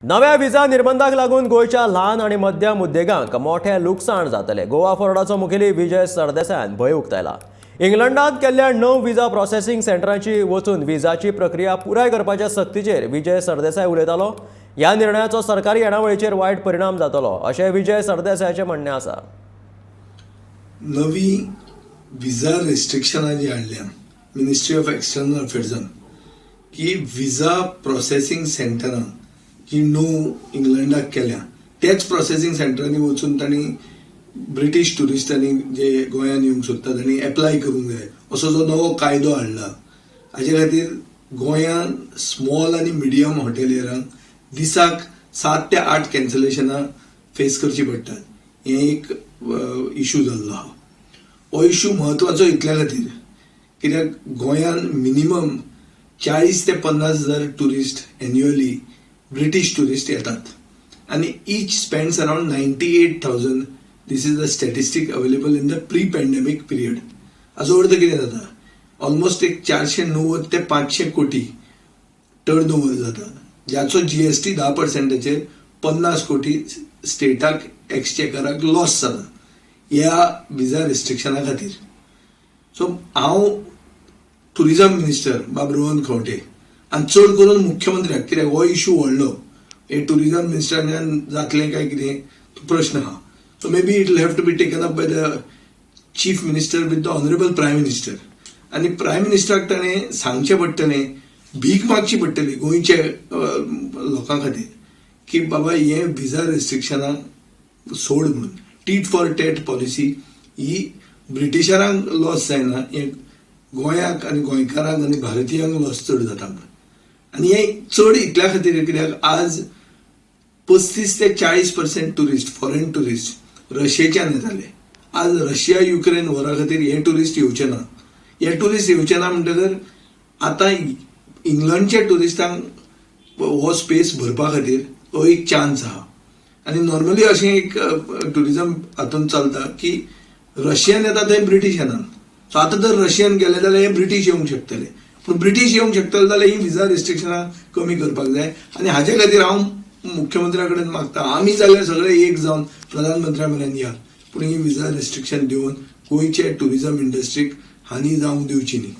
नव्या विजा निर्बंधाक लागून गोंयच्या ल्हान आनी मध्यम उद्देगांक मोठें लुकसाण जातलें. गोवा फॉरवर्डाचो मुखेली विजय सरदेसायान भंय उक्तायला. इंग्लंडांत केल्ल्या णव विजा प्रोसेसिंग सेंटरांची वचून विजाची प्रक्रिया पुराय करपाच्या सक्तीचेर विजय सरदेसाय उलयतालो. ह्या निर्णयाचो सरकारी येणावळीचेर वायट परिणाम जातलो, अशें विजय सरदेसायाचें म्हणणें आसा. नवी विजा रेस्ट्रिक्शनां जी हाडल्या मिनिस्ट्री ऑफ एक्सटर्नल अफेर्सान, की विजा प्रोसेसिंग सेंटरां जी णव इंग्लंडाक केल्या, तेच प्रोसेसिंग सेंटरांनी वचून तांणी ब्रिटीश ट्युरिस्टांनी जे गोंयांत येवंक सोदता तांणी एप्लाय करूंक जाय, असो जो नवो कायदो हाडला, हाजे खातीर गोंयांत स्मॉल आनी मिडियम हॉटेलियरांक दिसाक 7 ते 8 कॅन्सलेशनां फेस करची पडटात. हें एक इशू जाल्लो आहा. हो इशू म्हत्वाचो इतल्या खातीर, कित्याक गोंयांत मिनिमम 40 ते 50 हजार ट्युरिस्ट एन्युअली, ब्रिटीश ट्युरिस्ट येतात आनी each spends around 98,000. This is the statistic available in the pre pandemic period. हाजो अर्थ कितें जाता? ऑलमोस्ट एक 490 ते 500 कोटी टर्न ओवर जाता, ज्याचो जीएसटी 10 पर्संटाचेर 50 कोटी स्टेटाक, एक्सचेकराक लॉस जाता ह्या विजा रिस्ट्रिक्शना खातीर. सो हांव टुरिजम मिनिस्टर बाब रोहन खंवटे आनी चड करून मुख्यमंत्र्याक, कित्याक हो इशू व्हडलो, हे टुरिजम मिनिस्टरान जातलें काय कितें तो प्रश्न आहा. So maybe it will have to be taken up by the Chief Minister with the Honourable Prime Minister. आनी प्रायम मिनिस्टराक ताणें सांगचें पडटलें, भीक मागची पडटली गोंयच्या लोकां खातीर की बाबा, हें विजा रेस्ट्रिक्शनां सोड म्हणून. टीट फॉर टॅट पॉलिसी ही ब्रिटिशरांक लॉस जायना, हें गोंयाक आनी गोंयकारांक आनी भारतीयांक लॉस चड जाता म्हणून. आनी हें चड इतल्या खातीर, कित्याक आज 35 ते 40% ट्युरिस्ट, फॉरेन ट्युरिस्ट रशियेच्यान येताले. आज रशिया युक्रेन वॉरा खातीर हे ट्युरिस्ट येवचे ना. हे ट्युरिस्ट येवचे ना म्हणटकर आतां इंग्लंडच्या ट्युरिस्टांक हो स्पेस भरपा खातीर हो एक चान्स आहा. आनी नॉर्मली अशें एक ट्युरिजम हातून चलता की रशियन येता थंय ब्रिटीश येनात. सो आतां जर रशियन गेले जाल्यार हे ब्रिटीश येवंक शकतले. पूण ब्रिटीश येवंक शकतले जाल्यार ही विजा रिस्ट्रिक्शनां कमी करपाक जाय. आनी हाजे खातीर हांव मुख्यमंत्र्या कडेन मागता, आमी जाल्यार सगळे एक जावन प्रधानमंत्र्या मेरेन या, पूण ही विजा रिस्ट्रिक्शन दिवन गोंयचे ट्युरिजम इंडस्ट्रीक हानी जावंक दिवची न्ही.